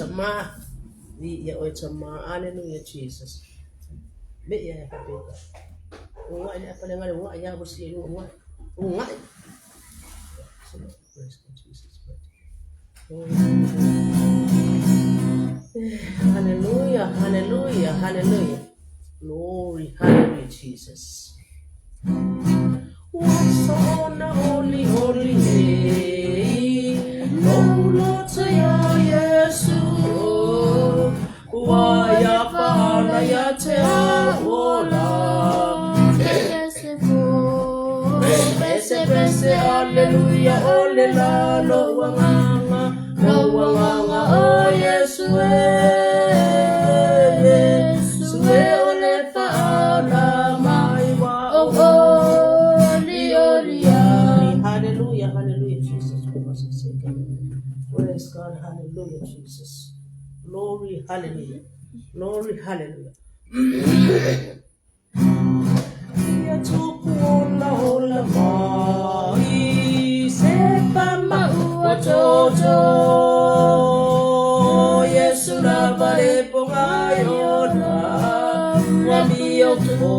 Tama. Viia oe Tama. Hallelujah, Jesus. Me ia e kapeka. Unga ile apa lenga unga ya bosi unga. Unga. Praise God, Jesus. Hallelujah, hallelujah, hallelujah. Glory, hallelujah, Jesus. What's on holy, holy nei, lo lo te ia Yesu, ua ia whaala ia te aola. Pese, pese, hallelujah, ole la lo wanganga, lo wanganga, oh Yesu, eh, Yesu, eh, ole whaala mai wa oh, oli, oli, ai. Hallelujah, hallelujah, Jesus. Praise God, hallelujah, Jesus. Glory, hallelujah. Glory, hallelujah. Ia tupu ola ola mai se pa ma ua toto Yesu la vale ponga yona wa mi o to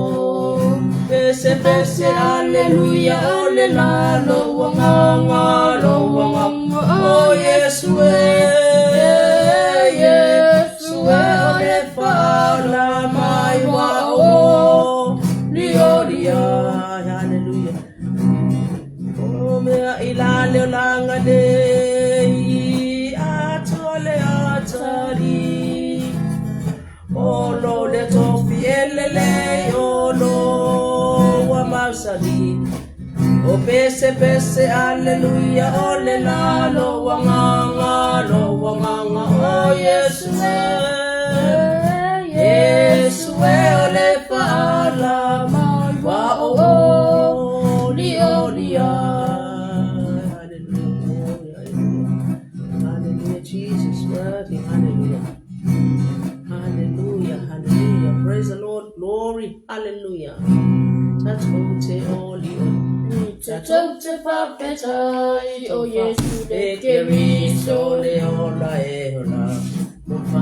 Pese pese hallelujah ole la lo wanga nga lo wanga oh Yesu eh Yesu eh ole fa la mai wa o Lioria, hallelujah. O mea i la leo langa nei, atoa le atali. O lo le tofi elele, o lo wa mausali. O pese pese, hallelujah, o le la lo wa nganga, lo wa nganga, o Yesu eh, Yesu eh, o le faala mai wa o oli oli Hallelujah, hallelujah, hallelujah, Jesus, worthy, hallelujah. Hallelujah, hallelujah. Praise the Lord, glory, hallelujah. Tatote oli oli. Tatote whawhetai o Yesu le Keriso Keriso le ola e ola. Mufa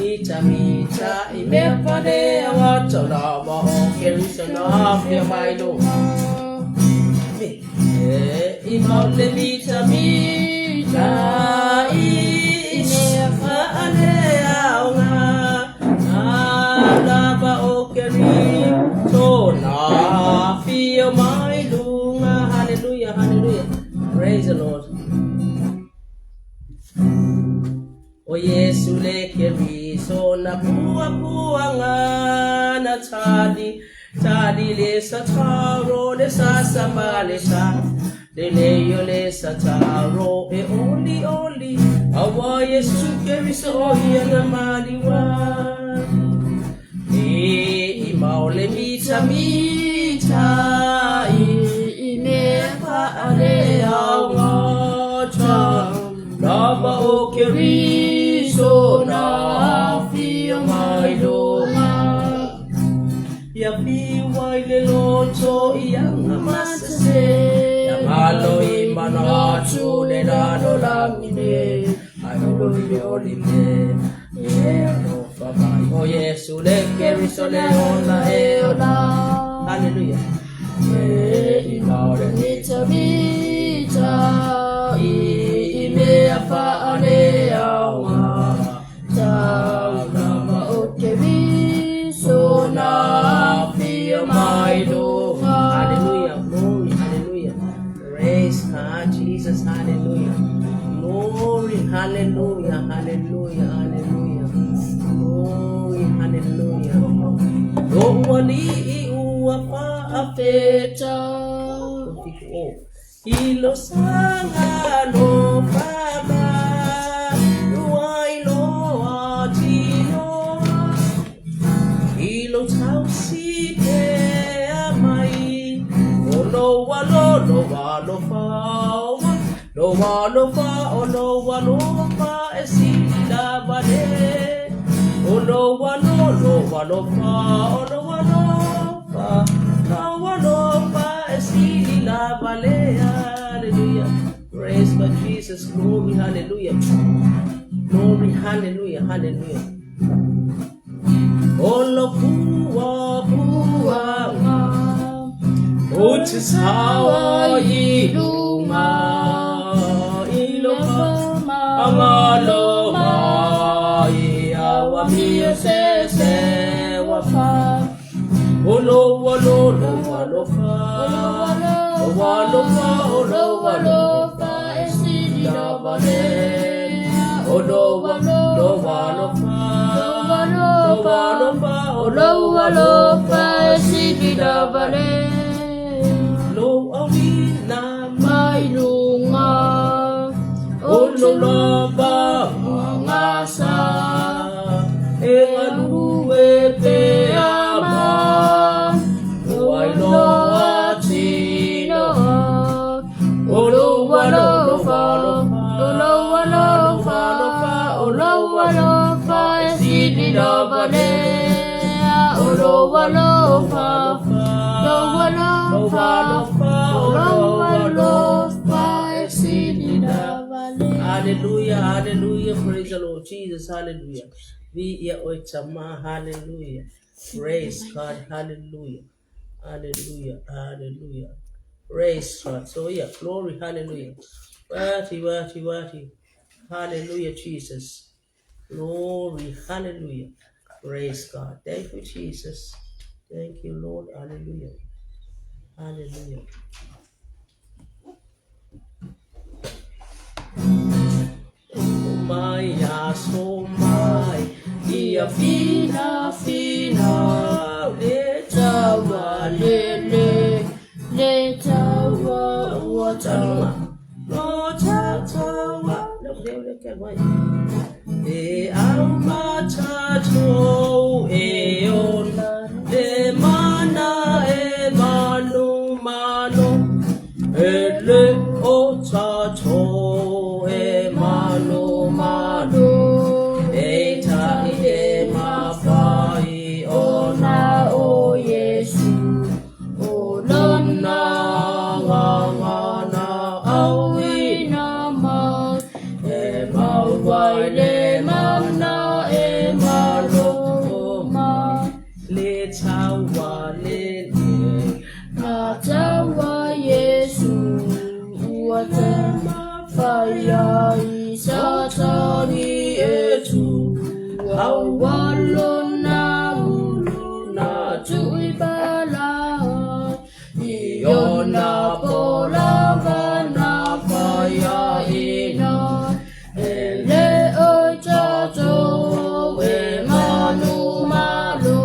ita mita i mea pane awa la ma o Keriso na whia mai lo. Me e i mau le mita mita i mea whaane au ngā. Ngā lava o Keriso na whia mai lunga. Hallelujah, hallelujah. Praise the Lord. O Yesu le Keriso na pua pua ngā na tali tali le sa taro le sa sa ma le sa le le yo le sa taro e oli oli awa Yesu Keriso o ia na maliwa e i mau le mita mita i I mea pa ale au ngā ta lava o Keriso na whia mai lunga Ia whiwa i le loto i anga masase Ia ngalo i manatu le lalo langine Ai oli le oli le E alofa mai O Yesu le Keriso le ona e ola Hallelujah E i maore Mita mita i mea whaane au ngā Tau lava o Keriso na whia mai lunga Hallelujah, glory, hallelujah. Praise God, Jesus, hallelujah. Glory, hallelujah, hallelujah, hallelujah. Glory, hallelujah. O ua li i ua whaafeta. I lo sanga lo whama, ua i loa tinoa. I lo tausi pea mai, o lo wa lo lo wa lo fa wa, lo wa lo fa o lo wa lo fa e si la va le. O lo wa lo lo wa lo fa o lo wa lo fa, lo wa lo fa e si la va le. Hallelujah. Praise God Jesus, glory, hallelujah. Glory, hallelujah, hallelujah. Olo pua pua o te sawa i lunga i lo angalo mai awa mia se se wa fa olo wa lo lo wa lo fa wa lo fa olo wa lo fa e si di la va le olo wa lo wa lo fa lo wa lo fa olo wa lo fa e si di la va le lo awina Mai lunga olo la ba ngasa e ngalu e pe ama o ai loa tino olo wa lo lo fa lo fa olo wa lo fa lo fa olo wa lo fa e si di la va le olo wa lo fa lo wa lo lo fa wa lo fa olo olo wa wa lo lo fa fa e e si si di di la la va le. Hallelujah, hallelujah, praise the Lord Jesus, hallelujah. Vi ia oi tama, hallelujah. Praise God, hallelujah, hallelujah, hallelujah. Praise God. So yeah, glory, hallelujah. Worthy, worthy, worthy. Hallelujah, Jesus. Glory, hallelujah. Praise God. Thank you, Jesus. Thank you, Lord. Hallelujah. Hallelujah. Oh my, so my, ia fina fina, le tawa Le le le ta wa wa ta talunga, lo ta tawa, lo le le ke mai. E au mata e on, le mana e manu manu, e le o ta e manu manu. E ta i e ma whai o na o Yesu o lona lona ngā ngā na au i na ma e mau wai le mana e malo o ma le tau wa le le na ta wa Yesu ua te whaia i sa satani e tu au au wa lona ulu na tu tui bala i i ona ona pola vana whaia ina e e le le oi tatou e manu malo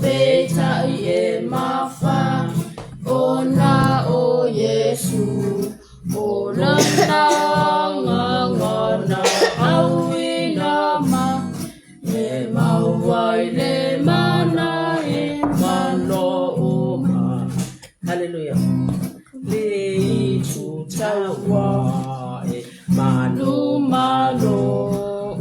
pe tai e mafa ona o Yesu o lana ngangana au i na ma e e mau mau ai le mana e malo o ma. Hallelujah. Le i tu taua e manu nu malo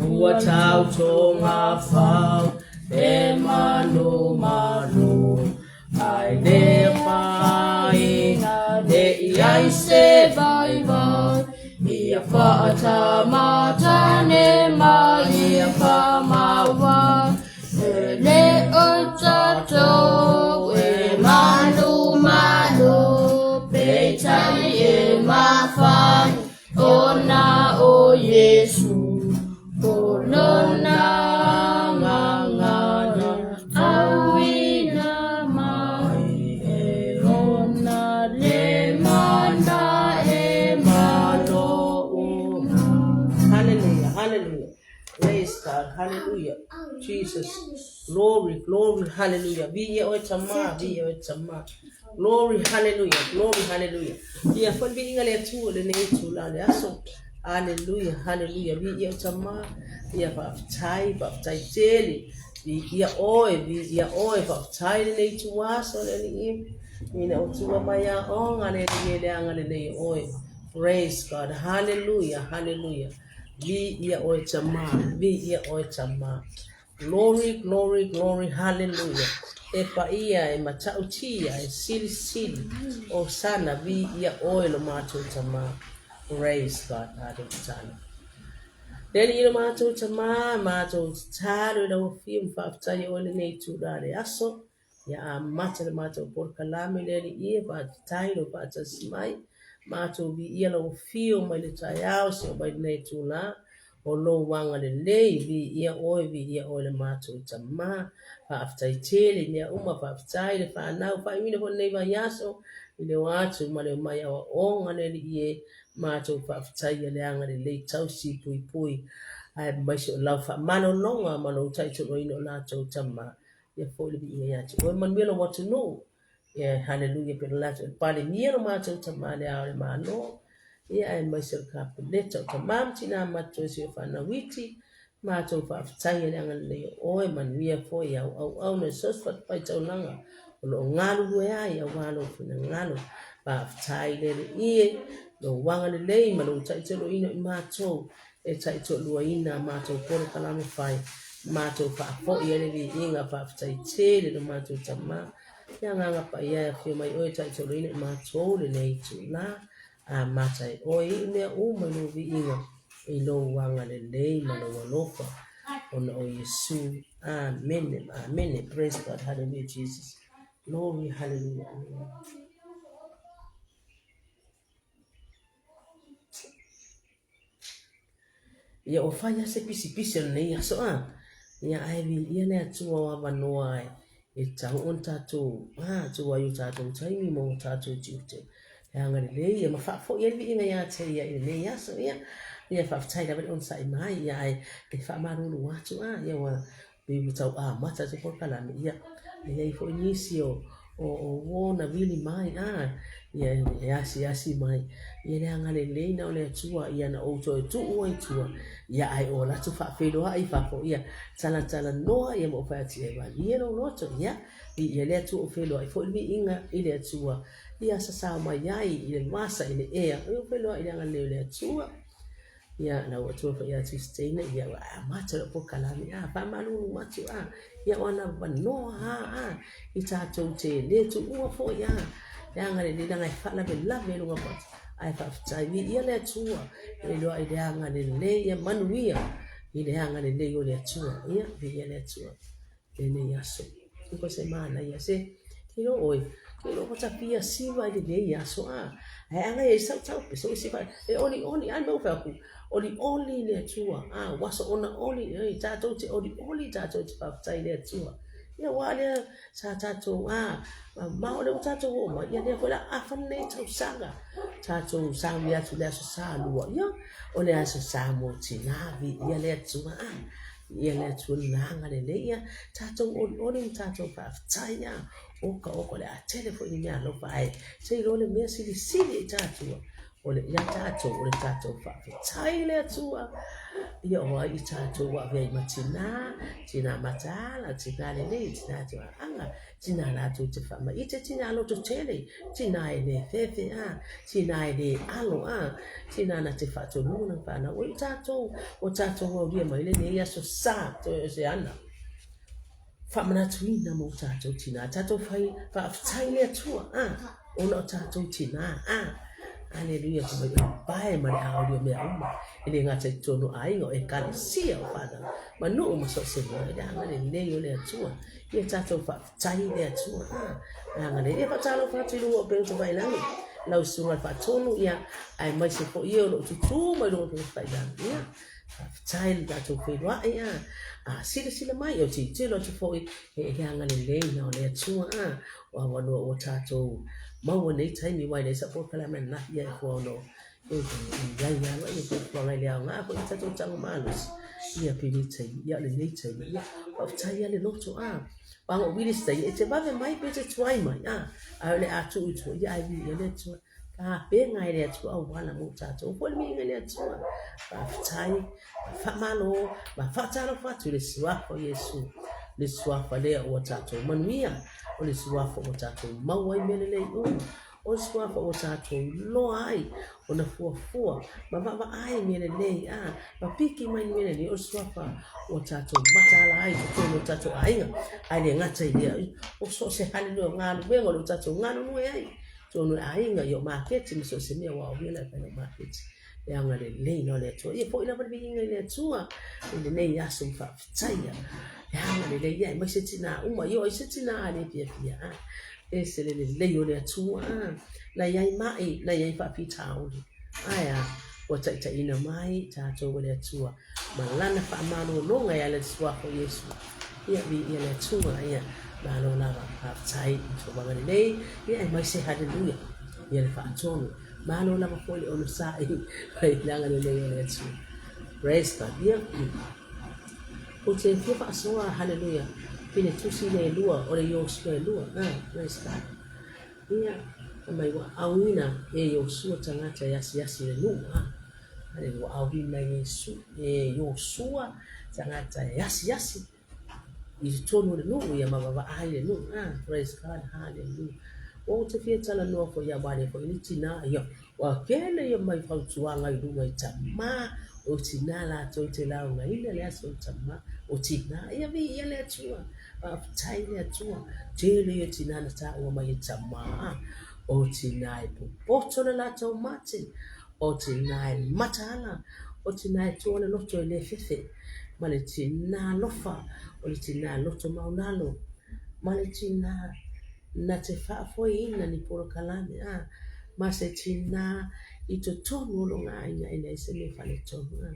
ua tau tonga fau e manu malo ai le whai na le i ai se vai vai ia whaata matane mai ia whamawa e le o tatou e manu malo pe peitai e mawhai ona o Yesu o lona ngangana awina mai e ona le mana e malo uma. Hallelujah, hallelujah. Praise God, hallelujah. Jesus, glory, glory, hallelujah. Vi ia oe tama, vi ia oe tama. Glory, hallelujah, glory, hallelujah. Ia fon vi inga le atu le nei tu la le aso. Hallelujah, hallelujah. Vi ia oe tama, ia whaaftai, whaaftai tele. Vi ia oe, vi ia oe, whaaftai le nei tu aso le ni i. Ina o tua mai a onga le ni le anga le nei oe. Praise God, hallelujah, hallelujah. Vi ia oe tama, vi ia oe tama. Glory, glory, glory, hallelujah. E paia e matautia e sili sili. O sana vi ia oe lo mātou tama. Praise God, hallelujah. Le Alii lo matou Tama, matou tatalo i lau Afio ma faafetai oe lenei itula le aso. Ia amata le matou polokalame le Alii e faafetai lou faatasi mai. Matou viia lau Afio mai le taeao seia oo mai lenei itula. O lou agalelei, viia oe, viia oe le matou Tama. Faafetai tele i mea uma, faafetai le fanau, faaiuina foi lenei vaiaso i le o atu ma le omai aoaoga le Alii e. Matou faafetaia le agalelei tausi puipui aemaise o lau faamalologa ma lou taitoloina o latou tama. Ia foi le viiga ia te oe. Manuia lou atunuu. Ia haleluia pei ona latou le Palemia lo matou tama le Ao o le Malo. Ia aemaise o le Kapeneta o tama ma tina matutua si o fanau iti. Matou faafetaia le agalelei o oe, manuia foi au auauna i so o se fatafaitaulaga o lo o galulue ai aua lou finagalo. Faafetai le Alii e, lou agalelei ma lou taitaloina i matou e taitoaluaina a matou polokalame fai, matou faafoi ai le viiga, faafetai tele lo matou Tama. Le Agaga Paia e afio mai oe e taitaloina i matou lenei itula. Amata e oe i mea uma i lou viiga, i lou agalelei ma lou alofa, ona o Iesu. Amene ma amene. Praise God. Hallelujah Jesus. Glory, hallelujah. Amen. Ia ua fai lava se pisipisi o lenei aso a. Ia ae viia le Atua o avanoa ai e tatau ona tatou tuu ai o tatou taimi ma o tatou tiute e agalelei ia ma faafoi ai le viiga ia te ia i lenei aso. Ia, ia faafetai lava le onosai mai, ia ae e faamalulu atu a, ia ua pei ua tau amata atu polokalame, ia, e i ai foi nisi o uo na vili mai, a, ia, e asiasi mai, ia le agalelei na o le Atua, ia na ou toe tuu ai i tua, ia, ae o alu atu faafeiloai i fafo, ia, talatalanoa, ia ma ou fai atu, ia malie lou loto, ia, viia le Atua ua feiloai foi le viiga i le Atua, ia sasao mai ai i le vasa i le ea, ia ua feiloai i le agalelei o le Atua. Ia, lau Atua foi ia Tuesday-na, ia ua amata lou polokalame, a, faamalulu atu, a, ia o ana avanoa, a, a, i tatou te le tuua foi, a, le agalelei leaga e faalavelave i luga o ae faafetai, viia le Atua, e iloa i le agalelei, ia manuia i le agalelei o le Atua, ia, viia le Atua. Lenei aso. Ko se manaia se te iloa ʻoe, te iloa ua ta fia siva i lenei aso a. Ae ana e sau tau pe so isi e olioli a no fai atu, olioli le Atua a ua aso ona oli e tatou te olioli tatou te faafetai i le Atua. Ia aua lea sa tatou a mamao lea ua tatou oo mai, ia lea foi o le a afa lenei tausaga. Tatou sauni atu i le aso Sa lua, ia o le aso Sa mo tina, viia le Atua a. Ia le Atua na agalelei ia tatou olioli ma tatou faafetai a oka oka o le a tele foi ni mea alofa ae se iloa le mea silisili i tatua o le ia tatou o le tatou faafetai i le Atua ia o ai i tatou ua avea ai ma tina tina mataala tina lelei tina tuaaga Tina latou te faamaite, tina loto tele, tina e le fefe a, tina e le alo a, tina na te faatonuga na whanau. Oi tatou, o tatou aulia mai lenei aso sa, toe o se ana. Whaamanatuina mo tatou tina, tatou whai, whaafetai le Atua, a, ona o tatou tina, a, Aleluia, fai mai o le pae ma le aoli o mea uma, e le gata i totonu o aiga, o ekalesia, o fanau, ma nuu ma so o se mea, i le agalelei o le Atua. Ia tatou faafetai i le Atua, a, le agalelei. Ia faatalofa atu i luga o upega tafailagi, lau susuga i le Faatonu, ia, aemaise foi e o lo o tutū mai luga o upega tafailagi. Ia, faafetai i le tatou feiloai, a, a silasila mai, o tilotilo atu foi i le agalelei na o le Atua, a, o avanoa ua tatou maua nei taimi, aua e leai sau polokalame ananafi, ia e fuaono e i ai lava ia fuafuaga i le aoga foi o tatou tago malosi, ia pei taimi, ia o lenei taimi, ia faafetai lava le loto, a, o aga o vili se taimi, e te vave mai pe te tuai mai, a, ae o le a tuu i tua, ia ae viia le Atua, tapena e le Atua auala mo tatou, foi le viiga i le Atua, faafetai, faamalo, ma faatalofa atu i le suafa o Iesu, le suafa lea ua tatou manuia, o le suafa ua tatou maua ai mea lelei uma, O le suafa ua tatou iloa ai ona fuafua ma vaavaai i mea lelei, a, ma piki mai ni mea lelei, o le suafa ua tatou mataala ai i totonu o tatou aiga. Ae le gata i lea, o so o se hale o galuega o lo o tatou galulue ai i totonu o aiga, i o maketi ma so o se mea, aua o ia la e fai lau maketi. Le agalelei o le Atua. Ia foi lava le viiga i le Atua i lenei aso ma faafetaia. Le agalelei ia, aemaise tinā uma, ia o ai se tinā a le fiafia, a. Ese le lelei o le Atua, a. Na i ai mai, na i ai faafitauli. Ae a, ua taitaiina mai tatou e le Atua ma Lana faamalologa e ala i le Suafa o Iesu. Ia, viia le Atua, ia, malo lava, faafetai i tou agalelei, ia aemaise haleluia, ia le faatonu. Malo lava foi le onosai i le agalelei o le Atua. Praise God. Ia, ou te fia faasoa, haleluia, i le tusi le lua, o le Iosua e lua. Ah, praise God. Ia, mai ua auina e Iosua tagata e asiasi i le nuu. Ah, haleluia, ua auina e Iesu, e Iosua tagata e asiasi i totonu o le nuu ia ma vaavaai le nuu. Ah, praise God, hallelujah. Ua ou te fia talanoa foi ia aua lea foi ni tinā ia, ua kele ia mai fautuaga i luga i tamā, o tinā latou te laugaina le aso o tamā, o tinā, ia viia le Atua, faafetai le Atua, tele ia tinā na taua mai e tamā, o tinā e popoto le latou mate, o tinā e mataala, o tinā e toa le loto e le fefe, ma le tinā alofa, o le tinā loto maualalo, ma le tinā na te faafoeina ni polokalame, a, ma se tinā i totonu o lona aiga e leai se mea faaletonu, a.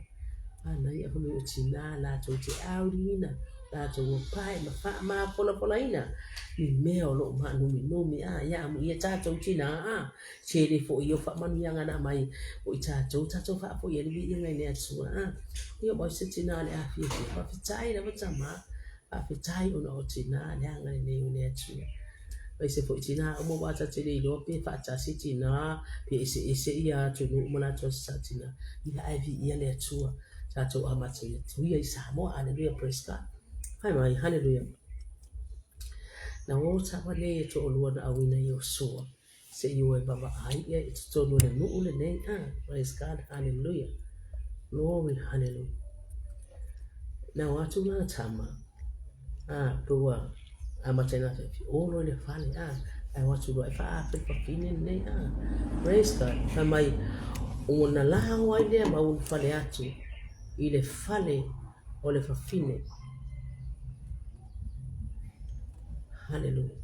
Manaia foi o tinā latou te auliina, latou o pae ma faamafolafolaina ni mea o lo o maanuminumi, a, ia amuia tatou tinā, a, tele foi ia o faamanuiaga na aumai o i tatou, tatou faafoi ai le viiga i le Atua, a. Ia ua se tinā o le a fiafia, faafetai lava tama, faafetai ona o tinā le agalelei o le Atua. Aemaise foi tinā uma aua ta te le iloa pe faatasi tinā, pe eseese ia atunuu ma latou aso sa tinā. Ia ae viia le Atua, tatou amata i Atuia i Samoa. Hallelujah, praise God. Fai mai, hallelujah. Na o tama nei e toalua na auina i Iosua, se i o e vaavaai ia i totonu o le nuu lenei. Ah, praise God, hallelujah. Glory, hallelujah. Na o atu ngā tama, ah, pe ua amata i ngā whewhi, olo i le fale, ah, ae o atu loa e whaafe le whawhine nei, ah, praise God. Fai mai, o na lago ai lea ma ulu fale atu i le fale o le whawhine. Hallelujah.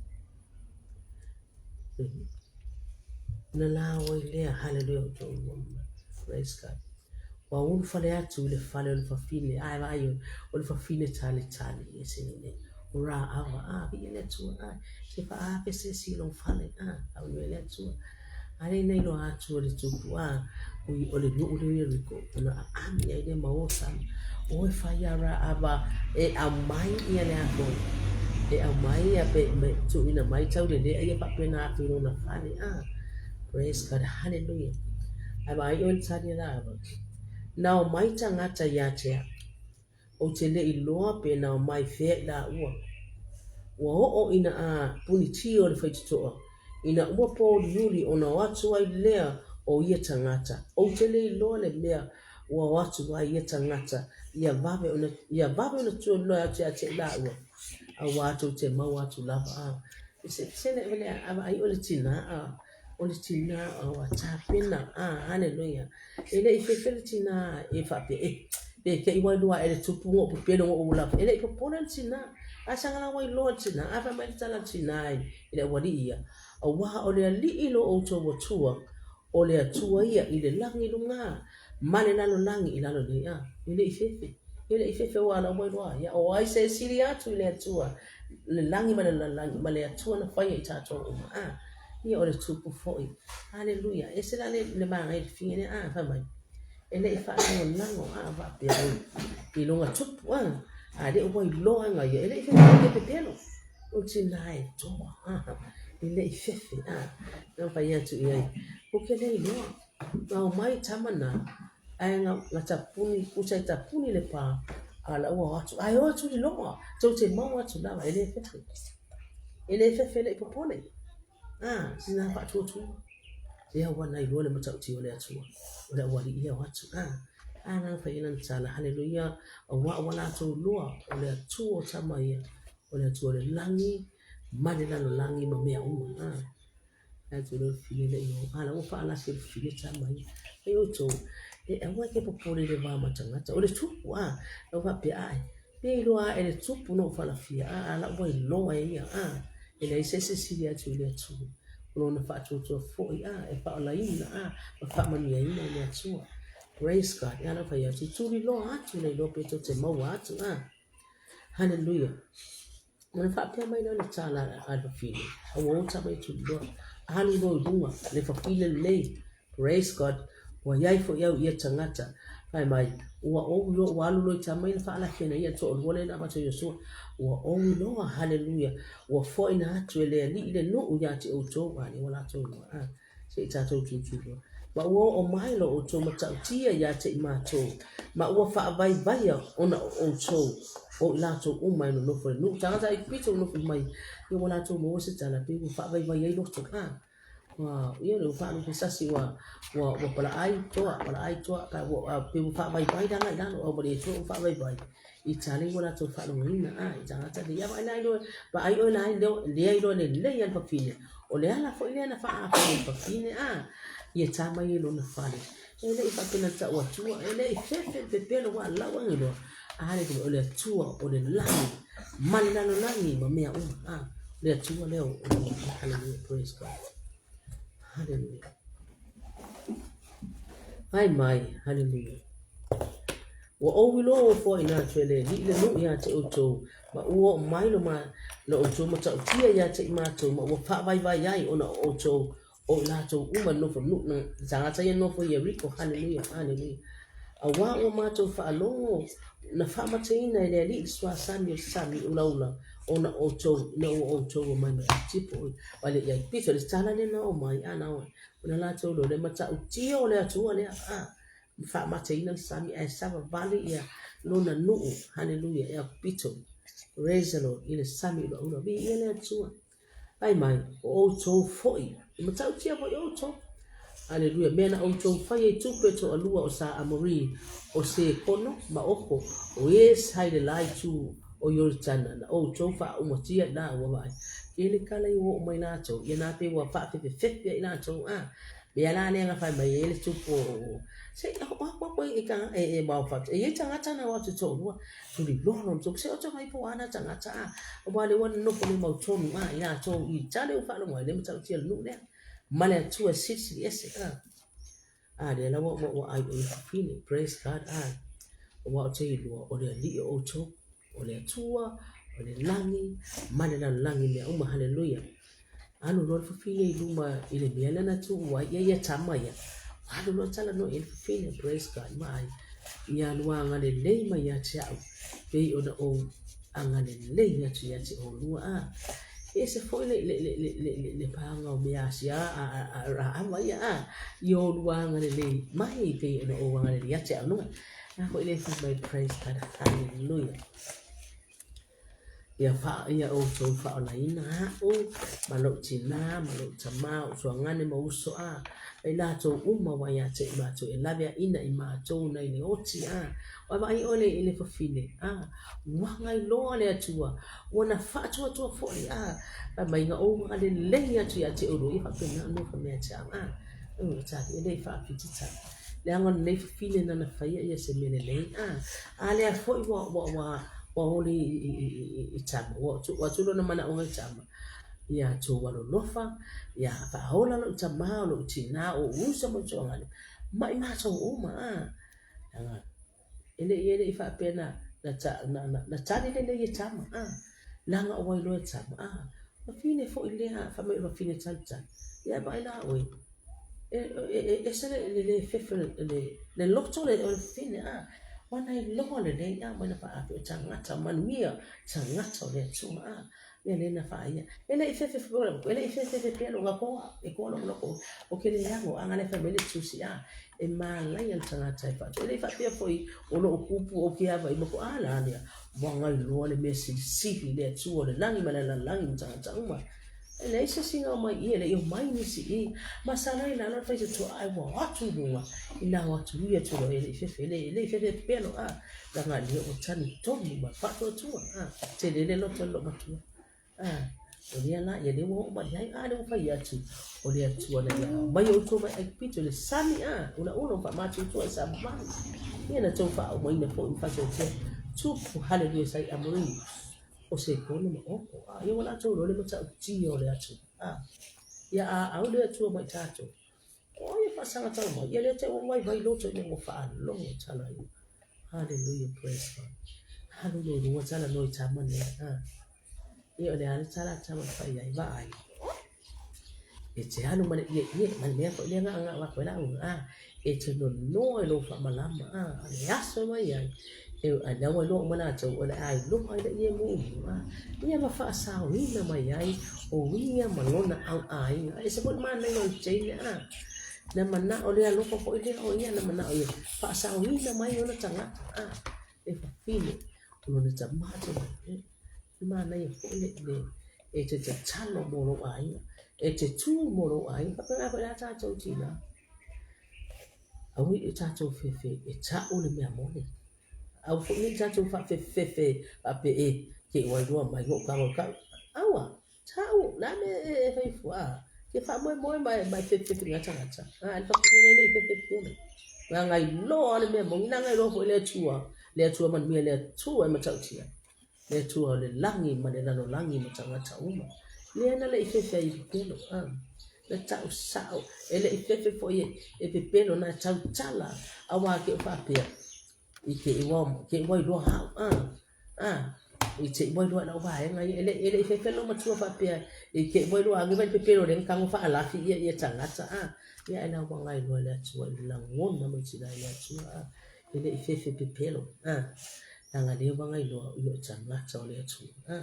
Na lao ai lea, haleluia o tou lua. Praise God. Ua ulufale atu i le fale o le fafine, ae vaai oi, o le fafine talitali e se nei. O Raava, a, viia le Atua, a, se faafe se isi i lou fale, a, faamanuia le Atua. A le na iloa atu e le tupu, a, ui o le nuu lea o Ieriko, ona aami ai lea ma o tama. O e fai iā Raava e aumai ia le a foi, e aumai ia pe me tuuina mai taulelea ia faapena atu i lona fale, a. Praise God, hallelujah. Ae vaai oe i le tali a Raava. Na omai tagata ia te au. Ou te le iloa pe na omai fea i laua. Ua oo ina a punitī o le faitotoa, ina ua pōuliuli ona o atu ai lea o ia tagata. Ou te le iloa le mea ua o atu ai ia tagata ia vave ona, ia vave ona tuanoe atu ia te i laua, auā tou te maua atu lava a. Se, se le, le, a vaai o le tinā a, o le tinā a ua tapena, a, haleluia. E le i fefe le tinā e faapea, e, pe te i wailua e le tupu ngo'u pepelo ngo'u ula. E le i popole le tinā. A saga la wailoa le tinā, a fai mai le tala a le tinā i le aualii ia, auā o le alii lo outou Atua, o le Atua ia i le lagi i luga, ma le lalolagi i lalo nei. A, e le i fefe. E le i fefe ua ala wailoa. Ia, o ai se sili atu i le Atua, le lagi ma le lalolagi, ma le Atua na faia i tatou uma. A, ia o le tupu foi. Haleluia. Ese la le, le manaia le fafine lea, a, fai mai, e le i faalagolago, a, faapea i, i lona tupu, a, a le ua iloa e ia, e le i fefe i le pepelo. O tina e toa, a, e le i fefe, a, na fai atu i ai, ou ke le iloa, na omai tama na, ae na, na tapuni, pusa e tapuni le pā, a la ua o atu, ae o atu i loa, tou te maua atu lava, e le fefe. E le fefe le i popole. A, sina faatuatua. Lea ua na iloa le matautia o le Atua, o le aualii ia o atu. A, a na fai ina tala, haleluia, auā ua latou loa, o le Atua o tama ia, o le Atua o le lagi, ma le lalolagi ma mea uma. A, atu le fine le i o, a la ua faalasi le fine tama ia. Ai outou, E aua e te popole i le va ma tagata. O le tupu a, na ou faapea ae, pe iloa ae le tupu na ou falafia a, a la ua iloa e ia a, e leai se isi e sili atu i le Atua. O lona faatuatua foi a, e faaolaina a, ma faamanuiaina e le Atua. Praise God. Ia la fai atu, tuliloa atu le iloa pe tou te maua atu a. Hallelujah. Ona faapea mai lea o le tala a le fafine, aua o tama e tuliloa. Alu loa i luga, le fafine lenei. Praise God. Ua iai foi au ia tagata. Fai mai, ua ou iloa, ua alu loa i tama ia na faalafia na ia toalua lea na avatu e Iosua. Ua ou iloa, hallelujah, ua foaina atu e le Alii le nuu ia te outou, a lea ua latou iloa. Ah. Se i tatou tilotilo. Ma ua oo mai lo outou matautia ia te i matou, ma ua faavaivaia ona o outou, o i latou uma e nonofo i le nuu. Tagata Aikupito ua nofo mai, ia ua latou maua se tala, pei ua faavaivai ai loto. A, ua, ia ua faalupesasi ua, ua, ua palaai toa, palaai toa, pa, ua, pei ua faavaivai lala i lalo, a ua le toa ua faavaivai. I tali ua latou faalogoina, a, i tagata nei, ia vaai la iloa, vaai oe la lea iloa lelei a le fafine, o le ala foi lea na faaafia e le fafine, a, ia ta mai i lona fale. E le i faapena tau atua, e le i fefe le pepelo ua lau agiloa, a le o le Atua o le lagi, ma le lalolagi ma mea uma, a, le Atua lea o le Hallelujah, praise God. Hallelujah. Ai mai, hallelujah. Ua ou iloa ua foaina atu e le Alii le nuu ia te outou, ma ua oo mai lo, ma, lo outou matautia ia te i matou, ma ua faavaivai ai ona o outou, o i latou uma e nofo nuu, na tagata ia nofo i Ieriko. Haleluia, haleluia. Auā ua matou faalogo na faamateina e le Alii le suasami o le sami ulaula ona o outou, ina ua outou omai mai Aitipo, mai le Aipito, le tala lea na oo mai, a na ona latou loa le matautia o le Atua lea, a faamateina le sami ae savavali ia lona nuu, haleluia, e aupito. Praise the Lord, i le sami ulaula, viia le Atua. Fai mai, o outou foi, e matautia foi outou. Haleluia, mea na outou faia i tupe toalua o Sa Amori, o Sekono ma Oko, o e sa i le la itu o Ioritana, na outou faaumatia i laua vaai. Tele kala i ua oo mai latou, ia na pe ua faafefefefe ai latou, a. Mea la lea na fai mai ai le tupu o se i o aku aku e ka e e mau fatu. E iai tagata na o atu toalua, tuliloa lona tupu, se o te mai po ana tagata a. Aua le ua nonofo le mau tonu a i latou i tale u faalogo ai le matautia le nuu lea. Ma le Atua e silisili ese a. A lea la ua ua ua ai oi fafine, praise God a. Aua o te iloa o le Alii o outou, o le Atua, o le lagi, ma le lalolagi mea uma, haleluia. Alu loa le fafine i luma i le mea lea na tuu ai ia ia tama ia. Alu loa talanoa i ai le fafine, praise God, vaai, ia lua agalelei mai ia te au, pei ona ou agalelei atu ia te oulua. A, e ese foi le, le, le, le, le, le, le paga o mea asia a, a, a, a, a, ia, a, i olua agalelei mai pei ona ou agalelei ia te au. Nunga, a foi le fai mai, praise God, hallelujah. Ia faa, ia outou faaolaina a'u ma lou tinā ma lou tamā, o tuagane ma uso a, ma i latou uma ua ia te i matou e laveaina i matou nai le oti a. Ua vaai oe le i le fafine a, ua gailoa le Atua, ua na faatuatua foi a, fai mai na ou agalelei atu ia te oulua, ia faapena ona nofo mea te au a. Ua tali, e le i faafitita. Leaga o lenei fafine nana faia ia se mea lelei a, a lea foi ua, ua, ua, ua oli i, i, i, i, i tama, ua, ua tu lona manaoga i tama. Ia tou alolofa, ia faaola lou tamā, o lou tinā, o ou uso ma ou tuagane, ma i matou uma a. Leaga, e le i, e le i faapea na, na, na, na, na tali lelei e tama a. Leaga ua iloa e tama a. Fafine foi lea, fai mai o le fafine talitali. Ia vaai la oe, e, e, e ese le, le, le fefe le, le loto le, o le fafine a. Ua na iloa lelei a, mai na faafe o tagata manuia, tagata o le Atua a. Mea lea na faaia. E le i fefe, e le i fefefe pea lou koa, e koa lou loko, o ke le ago, a ngale fai mai le tusi a, e malaia le tagata e faatu. E le i faapea foi o lou kupu o ke ava i mako, a la lea, ua gailoa le mea silisili le Atua o le lagi ma le lalolagi ma tagata uma. E leai se isi na omai i, e le i omai nisi i. Ma sa la i lalo le faitotoa ae ua o atu i luga, ina o atu ia atu loa e le i fefe, e le i fefe pea loa, a, leaga lea ua talitonu ma faatuatua, a, tele le loto o le loomatua, a. O lea la, ia lea ua oo mai i ai, a lea ua fai atu, o le Atua na ia aumai outou mai Aikupito i le sami, a, ulaula ma faamatuatua i savavali. Ia na tou faaaumaina foi ma faatuatua tupu, haleluia, sai Amori, o Sekono ma Ogo, a, ia ua latou iloa le matautia o le Atua, a, ia a au le Atua mai tatou, o ai e faasaga tau mai, ia lea te ua vaivai loto ina ua faalogo tala ia. Haleluia, praise God. Alu lo luga tala noi tama nei, a. Ia o le a le tala a tama e fai ai, vaai. E te alu ma le ieie, ma le mea foi lea ga'aga'u atu ai la'u, a, e te nonoa i lou faamalama, a, a le aso e mai ai, e, a lea ua iloa uma latou, o le a iloa ai le ie mumu, a, ia ma faasaoina mai ai o ia ma lona au aiga. E ese foi le manaia o le teine, a, na manao le alofa foi lea o ia na manao ia faasaoina mai ona tagata, a, le fafine, o lona tama te le manaia foi le, le, e te tatalo mo lou aiga, e te tū mo lou aiga, faapena foi la tātou tina. Aua i tātou fefe e ta'u le mea moni. Aua foi nei tātou faafefefe faapea e ke ua iloa mai go'u tago i ka'u. Aua, ta'u, o le a le mea e fai fua? Ke faamoemoe ma e fefefe i ngā tagata. A, le whakahene le i fefefe ana. Ngā ngai loa le mea moni, nā ngai loa foi le Atua, le Atua manuia, le Atua e matautia. Le Atua o le lagi ma le lalolagi ma tagata uma. Lea na le i fefe ai i pepelo, a. Na ta'u sa'o, e le i fefe foi e pepelo, na tautala, auā ke o faapea, i te i ua, te ua iloa ha'u, a, a, i te ua iloa lau vaega ia, e le, e le i fefe lou matua faapea, i te ua iloa age vai le pepelo lea na tago faalafi ia ia tagata, a, ia e lau ua ngai loa le Atua i le lagona mai tina i le Atua, a, e le i fefe pepelo, a, leaga lea ua ngai loa i o tagata o le Atua, a,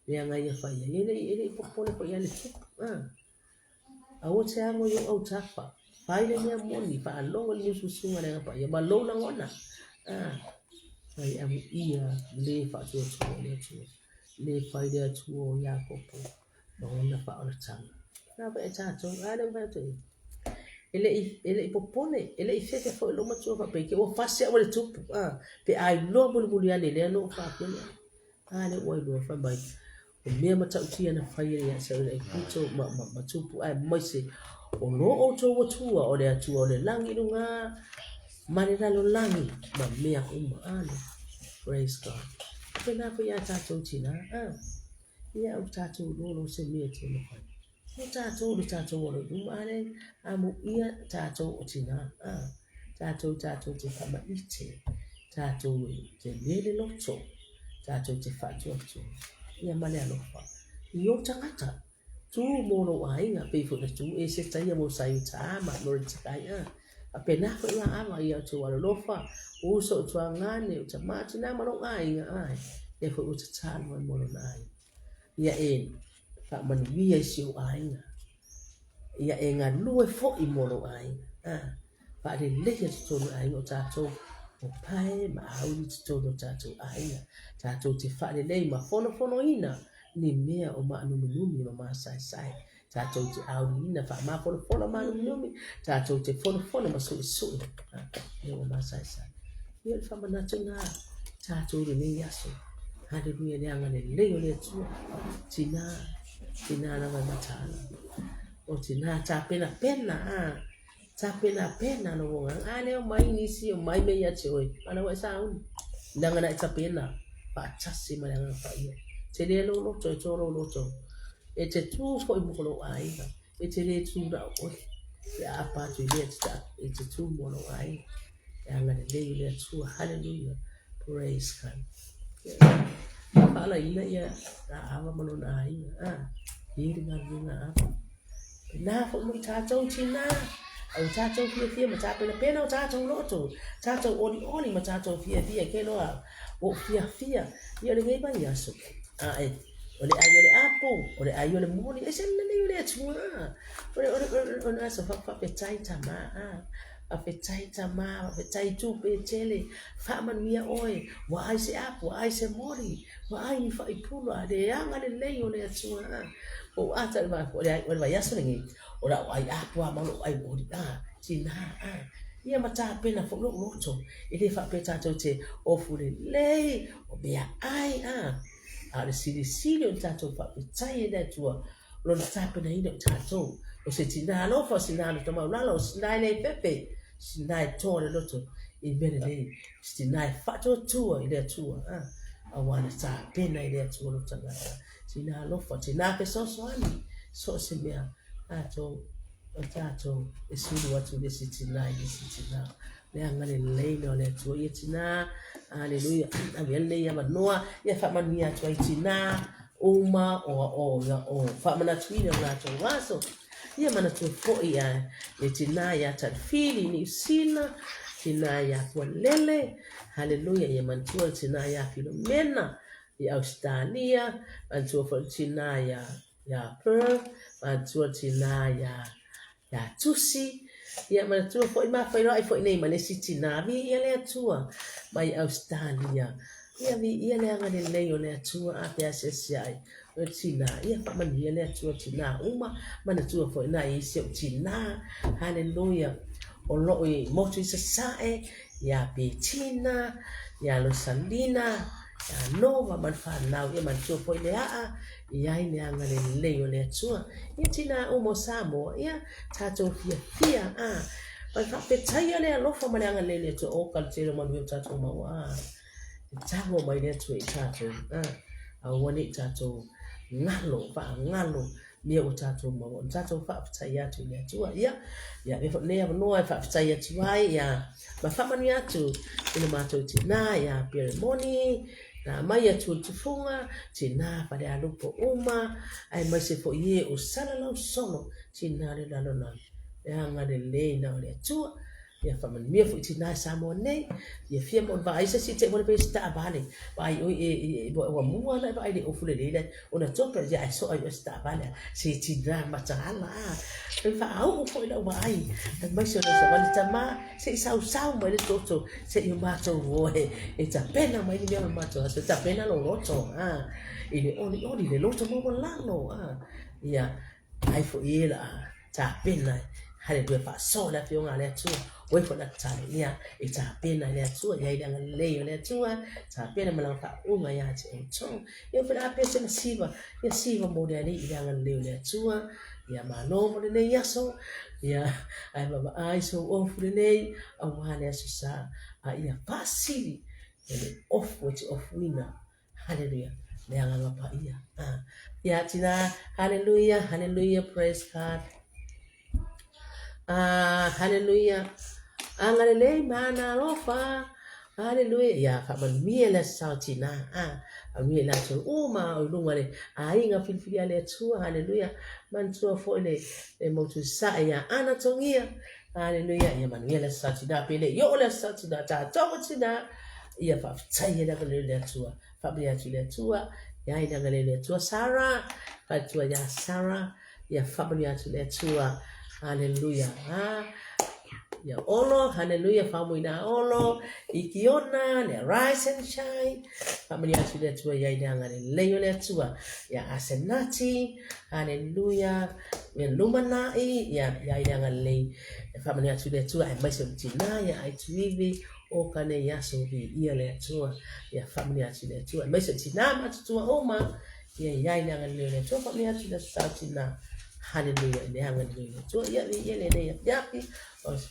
leaga ia fai ai, e le i, e le i popole foi ia le tupu, a. Aua te ago i ou autafa, fai le mea moni, faalogo i le mususuga a le Agaga Paia ma lou lagona. A, mai amuia le faatuatua i le Atua, le fai le Atua o Iakopo ma ona faaolataga. Na foi e tatou, a lea ua fai atu ai. E le i, e le i popole, e le i fefe foi lou matua faapea ke ua fasi au e le tupu, a, pe a iloa mulimuli ane lea na ou faapea. A lea ua iloa fai mai, O mea matautia na faia ia te oe le Aikupito ma, ma, ma tupu aemaise o lo outou Atua, o le Atua o le lagi i luga ma le lalolagi ma mea uma. Ale. Praise God. Pēnā foi iā tātou tinā. Ah. Ia o tātou lolo se mea te mawhai. O tātou le tātou alo i luma ale, a mo ia tātou o tinā. Ah. Tātou tātou te whamaite, tātou te lele loto, tātou te whaatuatua, ia ma le alofa. I o tangata, tū mō lou aiga, pei foi na tū e se taia mo sai uta ma no le tikai a. A pēnā foi ngā ava i au tō alolofa, uso o tuagane, o tamati nā ma lou aiga, ai. Lea foi ua tatalo ai mō lona aiga. Ia e faamanuia i si ou aiga. Ia e galue foi mō lou aiga. A, faaleleia totonu o aiga o tātou o pae ma auli totonu o tātou aiga. Tātou te faalelei ma fonofonoina ni mea o maanuminumi ma māsaesae. Tātou te auliina faamafolafolafola maanuminumi, tātou te fonofono ma suʻesuʻe mea o māsaesae. Ia o le faamanatu lena tātou i lenei aso. Haleluia le agalelei o le Atua. Tinā, tinā lava e mataala. O tinā tapenapena, a, tapenapena lou agaga. A lea o mai nisi o mai mea ia te oe. Ana ua e sauni. Leaga na e tapena faatasi ma le Agaga Paia. Te le lou loto e tō lou loto. E te tū foi mo lou aiga. E te le tū na o oe. Pe a apa atu i lea te, e te tū mo lou aiga. E agalelei o le Atua. Hallelujah. Praise God. Faalaina ia Raava ma lona aiga. Ah, i le galuega a Ava. Pēnā foi mo i tātou tinā, au tātou fiafia ma tāpenapena o tātou loto, tātou olioli ma tātou fiafia ke loa o fiafia ia o lenei vaiaso. A e, o le ai o le apo, o le ai o le moni, e se lelei o le Atua. O le, o le, o le, o le aso faafetai tama, a, faafetai tama, faafetai tupe tele, faamanuia oe, ua ai se apo, ua ai se moni, ua ai ni faipula, le agalelei o le Atua. A, o ata le va, o le ai, o le vaiaso lenei, o la'u ai apo a ma lo'u ai moni, a, tinā, a, ia ma tapena foi lo'u loto, e le faapea tātou te ofu lelei, o meaai, a. A o le silisili o le tatou faafetai i le Atua o lona tapenaina o tatou. O se tinā alofa, o se tinā loto maualalo, o se tinā e le fefe, o se tinā e toa le loto i mea lelei, o se tinā e faatuatua i le Atua, a, auā na tapena e le Atua lou tagata. Tinā alofa, tinā fesoasoani, so o se mea, tatou, o tatou e sulu atu i le isi tinā i le isi tinā. Le agalelei lea o le Atua ia tinā. Aleluia. Avea lenei avanoa ia faamanuia atu ai tinā uma o o o faamanatuina o latou aso. Ia manatua foi ia le tinā ia Tatfili i Niu Sila, tinā ia Pualele, haleluia, ia manatua le tinā ia Filomena i Ausetalia, manatua foi le tinā ia ia Perth, manatua le tinā ia Ia Tusi, ia manatua foi ma feiloai foi nei ma le isi tinā, viia le Atua mai Ausetalia. Ia viia le agalelei o le Atua a pe asiasi ai o le tinā. Ia faamanuia le Atua tinā uma, manatua foi nai isi ou tinā. Haleluia. O loo i motu i Sasae, ia Betina, ia Losalina, ia Nova ma le fanau. Ia manatua foi le aa I ai le agalelei o le Atua ia tinā uma o Samoa, ia tatou fiafia, a ma le faafetaia le alofa ma le agalelei o le Atua, o ka le tele o manuia o tatou maua, a e tago mai le Atua i tatou, a aua ne i tatou galo, faagalo mea ua tatou maua, ona tatou faafetai atu i le Atua. Ia, ia avea foi lenei avanoa e faafetai atu ai, ia, ma faamanuia atu i le matou tinā ia Perimoni, Na aumai atu i tufuga, tina Falealupo uma, aemaise foi e o salalau solo, tina le lalolagi, le agalelei na o le Atua. Ia faamanuia foi tina i Samoa nei, fiafia ma ona vaai se isi te ua le se taavale, vaai oi e, e, e, ua mua ona e vaai le ofu lelei lai, ona tope ia ae soa i oe se taavale, se tina mataala a. E faauu foi lau vaai, aemaise o le savali tama, Se i sausau mai le toto, se i o matou o e, e tapena mai ni mea o matou aso, e tapena lou loto, a, i le olioli, le loto maualalo, a, ia, ai foi e la tapena, haleluia, faasoa le afioga a le Atua, o e foi la tatalo, ia, e tapena e le Atua, ia i le agalelei o le Atua, tapena ma lana faauuga ia te outou. Ia foi la pese ma siva, ia siva mo le Alii i le agalelei o le Atua, Ia malo mo lenei aso, ia ae vaavaai sou ofu lenei auā le Aso Sa, a ia faasili e le ofu e te ofuina. Haleluia, le Agaga Paia. Ah. Ia tina, haleluia, haleluia, praise God. Ah, haleluia. Agalelei ma ana alofa. Haleluia. Ia faamanuia le aso sa o tinā. Ah, faamanuia i latou uma o i luga le aiga filifili a le Atua. Haleluia. Manatua foi le, le motu sae ia Ana Togia. Haleluia. Ia manuia le aso sa o tinā. Pe le i oo le aso sa o tinā. Tatou o tinā. Ia faafetai e le agalelei o le Atua. Faamanuia atu i le Atua. Ia i le agalelei o le Atua. Sarah. Faaletua ia Sarah. Ia faamanuia atu le Atua. Haleluia. Ha. Ia Olo, haleluia, faumuina Olo, Ikiona, le Arise and Shine. Faamanuia atu le Atua ia i le agalelei o le Atua. Ia Asenati, haleluia, ia lumanai, ia ia i le agalelei. Ia faamanuia atu le Atua, aemaise o le tinā, ia Aituivi, o ka nei aso viia le Atua. Ia faamanuia atu le Atua, aemaise o tinā matutua uma, Ia i ai le agalelei o le Atua, faamanuia atu i le aso sa o tinā. Haleluia, i le agalelei o le Atua. Ia, viia lenei afiafi, o se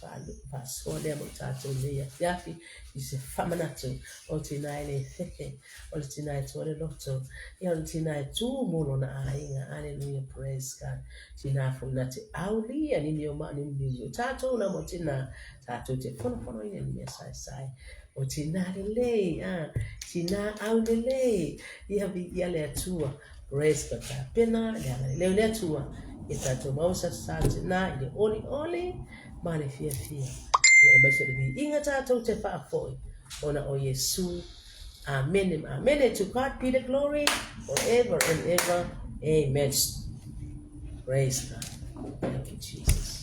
faasoa lea mo tatou nei afiafi, i se faamanatu o tinā e le fefe, o le tinā e toa le loto, ia o le tinā e tū mo lona aiga. Haleluia, praise God. Tinā foi na te aulia ni mea o maa ni mea o tātou na mo tinā, tātou te fonofonoina ni mea saesae. O tinā lelei, a, tinā au lelei, ia viia le Atua. Praise God. Tapena le agalelei o le Atua. Ia tatou maua sa sa tinā i le olioli ma le fiafia. Ia aemaise o le viiga tatou te faafoi ona o Iesu. Amene ma amene. To God be the glory forever and ever. Amen. Praise God. Thank you, Jesus.